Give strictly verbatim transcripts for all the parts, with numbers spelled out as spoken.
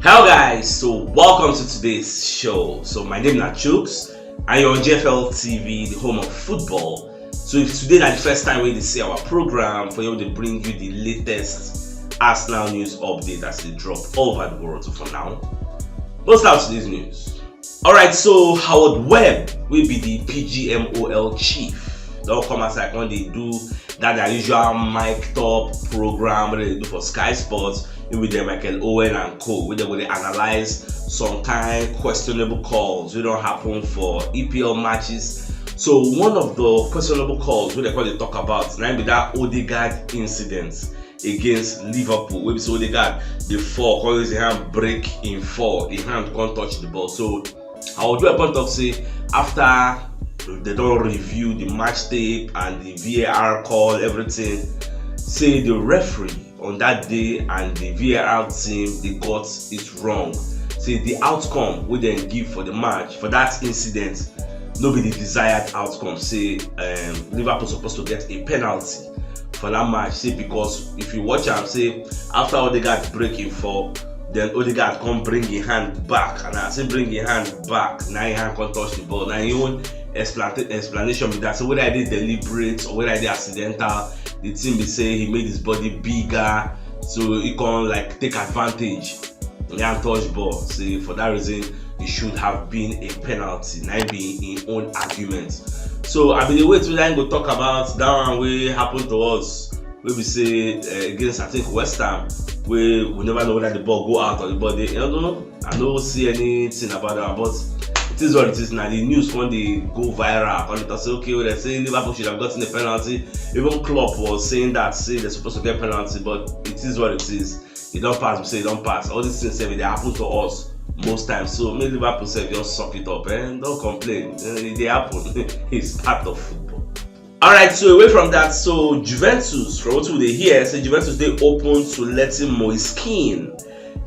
Hello guys, so welcome to today's show. So my name is Chooks and you're on G F L T V, the home of football. So if today na the first time wey you dey see our program, for you dey bring you the latest Arsenal news update as they drop all over the world. So for now, let's start today's news. Alright, so Howard Webb wey be the P G M O L chief don come outside come dey do that their usual mic top program wey dem dey do for Sky Sports, wey be the Michael Owen and co, wey dem go dey analyse some kind questionable calls wey don happen for E P L matches. So one of the questionable calls wey dem come dey talk about na im be that Odegaard incident against Liverpool, wey be say Odegaard dey fall, come use him hand break him fall, him hand come touch the ball. So Howard Webb come talk say after they don review the match tape and the V A R call, everything, say the referee on that day and the V A R team, they got it wrong. Say the outcome wey dem give for the match, for that incident, no be the desired outcome. Say um, Liverpool supposed to get a penalty for that match. Say because if you watch am, say after Odegaard break him fall, then Odegaard come bring him hand back, and as he bring him hand back, na him hand come touch the ball. Na him own explanation be that. So whether e dey deliberate or whether e dey accidental, the thing be say he made his body bigger, so he come like take advantage. He hand touch ball. Say for that reason, it should have been a penalty. Na im be im own argument. So I bin dey wait till I go talk about that one wey happen to us, wey be say uh, against, I think, West Ham, wey we never know whether the ball go out or the ball dey. I don't know. I no see anything about that, but it is what it is. Now the news come dey go viral. Come dey talk say, okay, well, they say Liverpool should have gotten a penalty. Even Klopp was saying that, say they're supposed to get penalty, but it is what it is. E don pass, we say e don pass. All these things sef, e dey happen to us most times. So make Liverpool sef just suck it up, eh? Don't complain. Eh, e dey happen. It's part of football. Alright, so away from that, so Juventus, from what we dey hear, say Juventus dey open to letting Moise Kean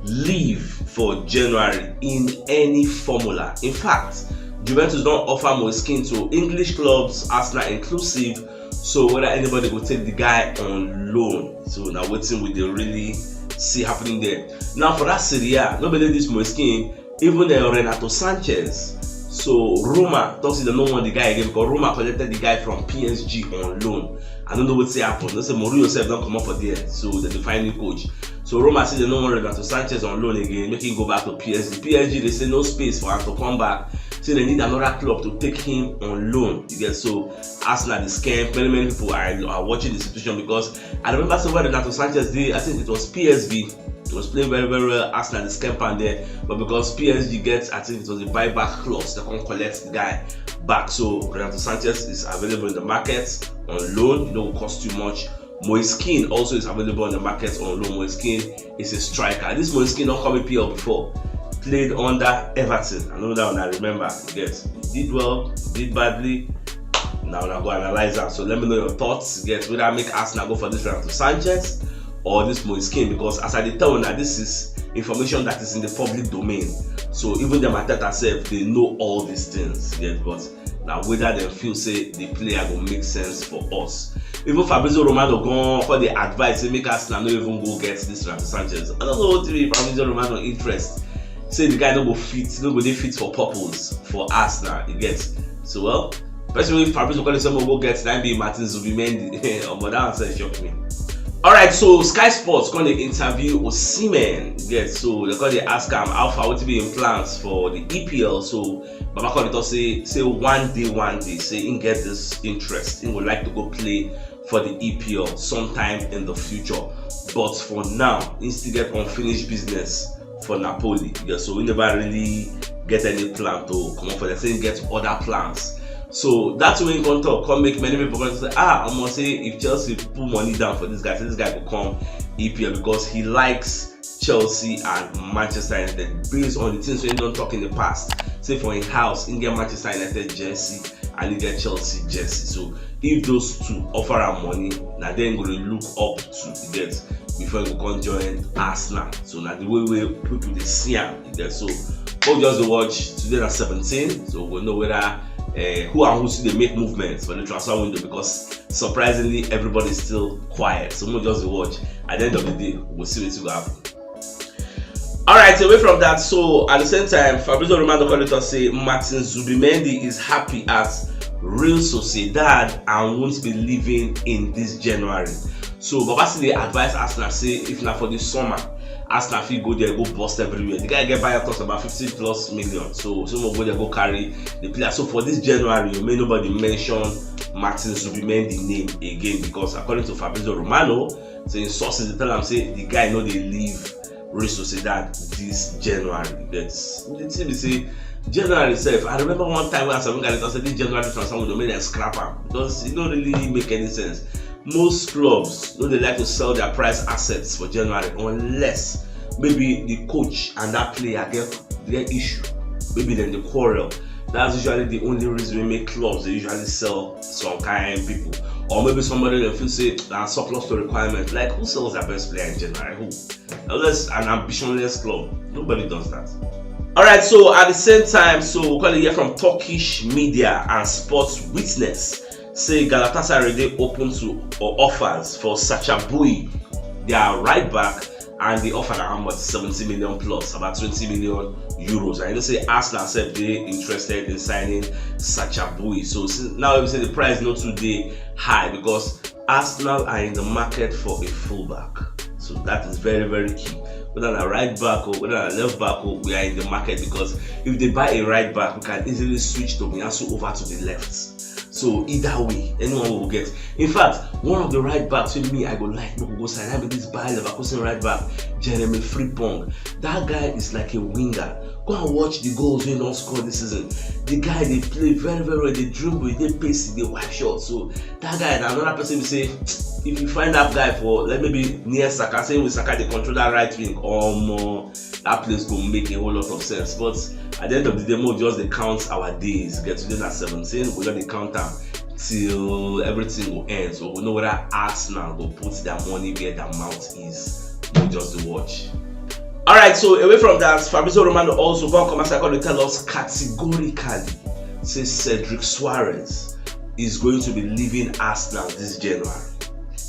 leave for January in any formula. In fact, Juventus don offer Moise Kean to English clubs, Arsenal inclusive. So whether anybody go take the guy on loan, so na wetin we dey really see happening there. Now for that Serie A, no be only this Moise Kean, even uh, Renato Sanchez. So Roma talk say dem no want the guy again because Roma collected the guy from P S G on loan. I don't know wetin happen. No say Mourinho sef don comot for there, so dem dey find new coach. So Roma say dem no want Renato Sanchez on loan again, make him go back to P S G. P S G dey say no space for am to come back. Say dem need another club to take him on loan. You get so Arsenal dey scam. Many many people are, are watching the situation because I remember say when Renato Sanchez dey, I think it was P S V. He was playing very very well. Arsenal dey scam am there, but because P S G get, I think it was a buyback clause, they come collect the guy back. So Renato Sanchez is available in the market on loan. E no go cost too much. Moise Kean also is available on the market on loan. Moise Kean is a striker. This Moise Kean don come E P L before. Played under Everton. I know that one, I remember. Yes, he did well, he did badly. Now una go analyse am. So let me know your thoughts. Yes, whether make Arsenal go for this Renato Sanchez or this Moise Kean, because as I dey tell una, this is information that is in the public domain. So even dem Arteta sef, they know all these things. Yes, but na whether dem feel say the player go make sense for us. Even Fabrizio Romano come come dey advise say make Arsenal no even go get this Renato Sanchez. I don't know wetin be Fabrizio Romano interest. Say the guy no go fit, no go dey fit for purpose for Arsenal. You get so well. Person wey Fabrizio come dey say make we go get na be Martin Zubimendi. Omo, that one sef shock me. Alright, so Sky Sports come dey interview Osimhen. Yes, so they come dey ask am how far, wetin be im plans for the E P L. So Baba come dey talk say say one day, one day, say im get this interest, im go like to go play for the E P L sometime in the future. But for now, im still get unfinished business for Napoli. Yeah, so we never really get any plan to come up for that. Say im get other plans. So that's when im come talk, come make many people come say, ah, omo, say if Chelsea put money down for this guy, say this guy go come E P L because he likes Chelsea and Manchester United based on the things wey im don talk in the past. Say for im house, im get Manchester United jersey and im get Chelsea jersey. So if those two offer am money, na dem go dey look up to, you get, before im go come join Arsenal. So na the way wey people dey see am, you get. So hope just dey watch. Today na seventeen, so we go know whether uh, who and who still dey make movements for the transfer window, because surprisingly everybody is still quiet. So we just dey watch. At the end of the day, we go see wetin go happen. All right, away from that, so at the same time, Fabrizio Romano Colleton say Martin Zubimendi is happy at Real Sociedad and won't be leaving in this January. So Baba still dey advise Arsenal say if na for the summer, Arsenal fit go there, go bust everywhere. The guy get buyout cost about fifty plus million. So some go there, go carry the player. So for this January, you may nobody mention Martin Zubimendi name again because according to Fabrizio Romano, so his sources dey tell am say the guy no dey leave Real Sociedad this January. But the thing be say January sef, I remember one time when Asamoah Gyan say this January transfer window make dem scrap am because e no really make any sense. Most clubs no dey like to sell their prize assets for January unless maybe the coach and that player get get issue, maybe dem dey quarrel. That's usually the only reason wey make clubs dey usually sell some kind people, or maybe somebody dem feel say na surplus to requirement. Like, who sells their best player in January? Who? Unless an ambitionless club, nobody does that. All right, so at the same time, so we call it here from Turkish media and sports witness say Galatasaray dey open to or offers for Sachabui, their right back, and the offer na how much? Seventy million plus, about twenty million euros. And you know say Arsenal sef dey interested in signing Sachabui. So since now we say the price no too dey high because Arsenal are in the market for a fullback. So that is very, very key. Whether na right back or whether na left back, or we are in the market because if they buy a right back, we can easily switch Tomiyasu over to the left. So either way, anyone will get. In fact, one of the right backs wey me I go like make we go sign, na be this Bayer Leverkusen right back, Jeremy Frimpong. That guy is like a winger. Go and watch the goals wey he don score this season. The guy dey play very, very well. Dey dribble, e dey pacey, dey wipe shot. So that guy na another person be say if you find that guy for, like, maybe near Saka, say with Saka dey control that right wing, omo, that place go make a whole lot of sense. But at the end of the day, mo just dey count our days. Get today na seventeen, we just dey count am till everything go end. So we know whether Arsenal go put their money where their mouth is. We just dey watch. All right, so away from that, Fabrizio Romano also come come outside come dey tell us categorically say Cedric Soares is going to be leaving Arsenal this January.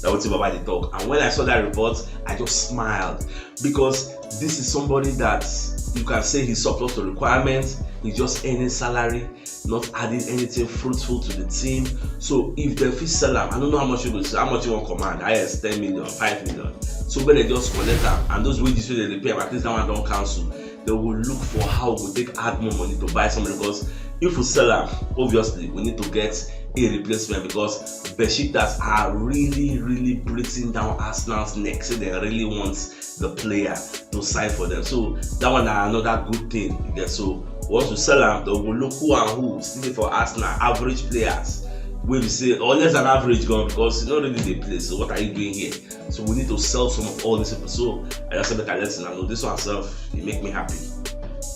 Na wetin Baba dey talk. And when I saw that report, I just smiled because this is somebody that you can say he's surplus to requirements. He's just earning salary, not adding anything fruitful to the team. So if dem fit sell am, I don't know how much you go sell, how much you wan command, highest ten million, five million. So when dem just collect am, and those wages wey dem dey pay am, at least that one don cancel. Dem go look for how we go take add more money to buy somebody, because if we sell am, obviously we need to get a replacement, because Besiktas are really, really breathing down Arsenal's neck, say dem really want the player to sign for them. So that one na another good thing. Yeah, so once we sell am, dem go look who and who still dey for Arsenal, average players wey be say, or less than average gan, because e no really dey play. So what are you doing here? So we need to sell some of all these people. So I just say make I let una know. This one sef, e make me happy.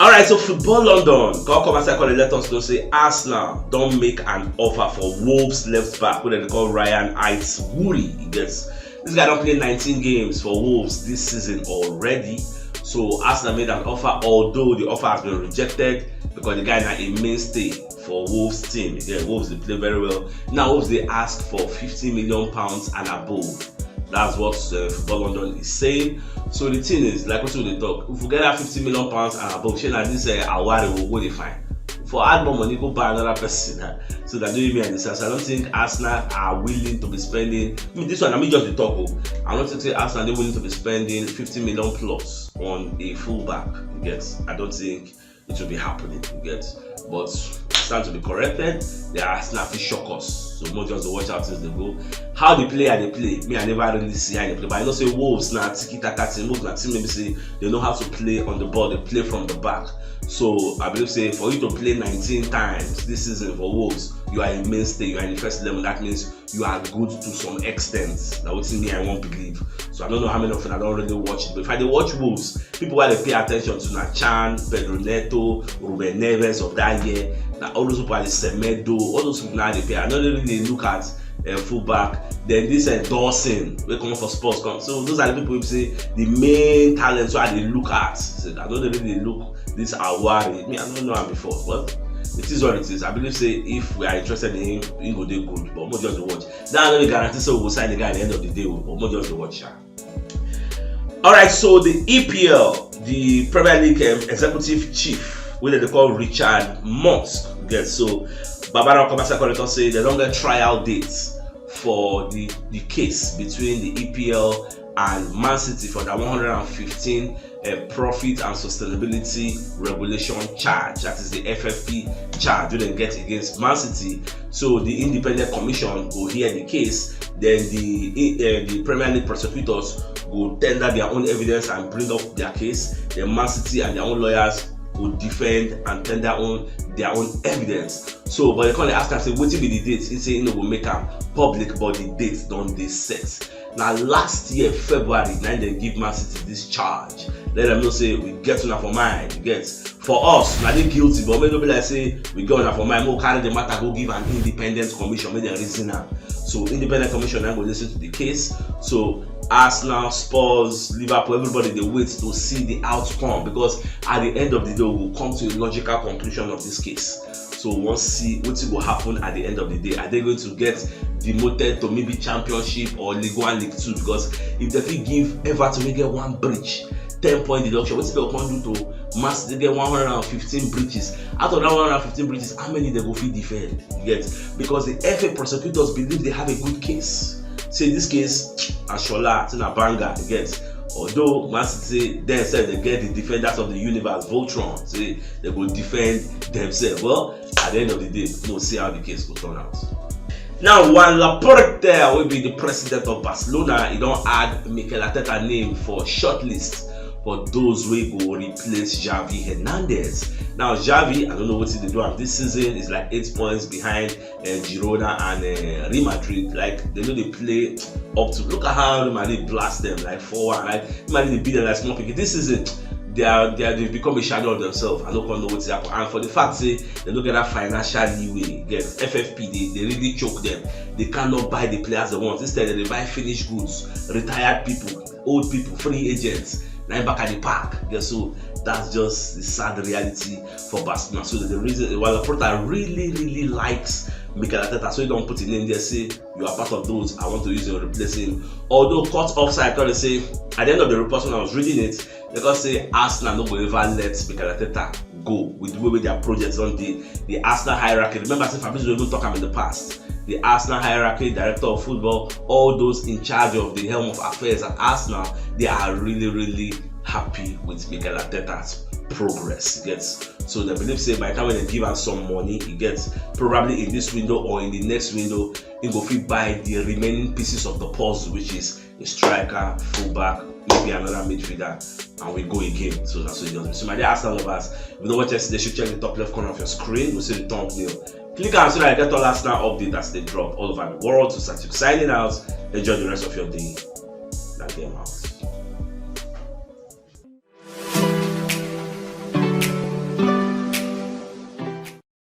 All right, so Football London come come outside come dey let us know say Arsenal don make an offer for Wolves left back wey dem dey call Ryan Ait-Nouri. E get, this guy don play nineteen games for Wolves this season already. So Arsenal made an offer, although the offer has been rejected because the guy na a mainstay for Wolves team. Again, Wolves dey play very well. Now Wolves dey ask for fifty million pounds and above. That's what uh, Football London is saying. So the thing is, like wetin we dey talk, if we get that fifty million pounds and above, shey na this uh, Awari we go dey find. For add more money, go buy another person. Uh, so that doing me and this, I don't think Arsenal are willing to be spending. I mean, this one, I mean, just the talk. Oh, I don't think say Arsenal dey willing to be spending fifty million plus on a fullback. You get? I don't think it will be happening. You get? But stand to be corrected. They are Arsenal fit shock us. So more just to watch how things dey go. How the player dey play, me I never really see how they play. But I know say Wolves na tiki taka team. Wolves na team maybe say they know how to play on the ball. They play from the back. So I believe say for you to play nineteen times this season for Wolves, you are a mainstay. You are in the first eleven. That means you are good to some extent. Na wetin me I wan believe. So I don't know how many of una don really watch it, but if I dey watch Wolves, people wey I dey pay attention to na Can, Pedro Neto, Ruben Neves of that year. Na all those people I dey, Semedo, all those people na I dey pay. I no really dey look at uh, fullback. Then this uh, Dawson wey comot for Spurs come. So those are the people wey be say the main talents wey I dey look at. So I no dey really dey look this Awari. Me, I no know am before, but it is what it is. I believe say if we are interested in him, he go dey good. But mo just dey watch. That no dey guarantee say we go sign the guy at the end of the day. But mo just dey watch am. All right, so the E P L, the Premier League um, executive chief, wey dem dey call Richard Musk, get so Baba don come outside come talk say dem don get trial dates for the the case between the E P L and Man City for that one hundred and fifteen uh, profit and sustainability regulation charge, that is the F F P charge wey dem get against Man City. So the independent commission go hear the case, then the uh, the Premier League prosecutors go tender their own evidence and bring up their case. Then Man City and their own lawyers go defend and tender own their own evidence. So, but dem come dey ask am say wetin be the date? He say he no go make am public, but the date don dey set. Na last year February na dem give Man City this charge. Let dem know say we get una for mind. You get, for us, una dey guilty, but make no be like say we get una for mind. Make we carry the matter go give an independent commission, make dem reason am. So independent commission na go listen to the case. So Arsenal, Spurs, Liverpool, everybody dey wait to see the outcome, because at the end of the day, we will come to a logical conclusion of this case. So we wan see wetin go happen at the end of the day. Are they going to get demoted to maybe Championship or League One, League Two? Because if dem fit give Everton wey get one breach ten point deduction, wetin dem go come do to Man City get one hundred and fifteen breaches? Out of that one hundred and fifteen breaches, how many dem go fit defend? You get? Because the F A prosecutors believe they have a good case. Say this case, Ashola, say na banger, you get? Although Man City say dem sef dey get the defenders of the universe, Voltron, say dem go defend themselves. Well, at the end of the day, we'll see how the case go turn out. Now, Juan Laporta, wey be the president of Barcelona, he don add Mikel Arteta name for shortlist for those wey go replace Xavi Hernandez. Now, Xavi, I don't know wetin dey do am this season. Is like eight points behind uh, Girona and uh, Real Madrid. Like, dem no dey play up to. Look at how Real Madrid blast them, like, four one. Like, Real Madrid dey beat them like small pikin. This season, they are they are they've become a shadow of themselves. I no come know wetin happen. And for the fact say dem no get that financial leeway, get F F P, they they really choke them. They cannot buy the players they want. Instead, they buy finished goods, retired people, old people, free agents. Now back at the park. Yeah, so that's just the sad reality for Barcelona. So the reason why Laporta really, really likes Mikel Arteta, so he don put his name there, say you are part of those I want to use to replace him. Although caught offside, come dey say at the end of the report when I was reading it, dem come say Arsenal no go ever let Mikel Arteta go with the way wey their projects don dey. The Arsenal hierarchy. Remember say Fabrizio even talk am in the past. The Arsenal hierarchy, director of football, all those in charge of the helm of affairs at Arsenal, they are really, really happy with Mikel Arteta's progress. Yes. So dem believe say by the time wey dem give am some money, he gets, probably in this window or in the next window, he go fit buy the remaining pieces of the puzzle, which is a striker, fullback, maybe another midfielder, and we go again. So that's what it does. So my dear Arsenal lovers, if you don't watch yesterday, you should check the top left corner of your screen. We'll see the thumbnail. Click on so that I get all Arsenal update as they drop all over the world. So Satik signing out. Enjoy the rest of your day. That game out.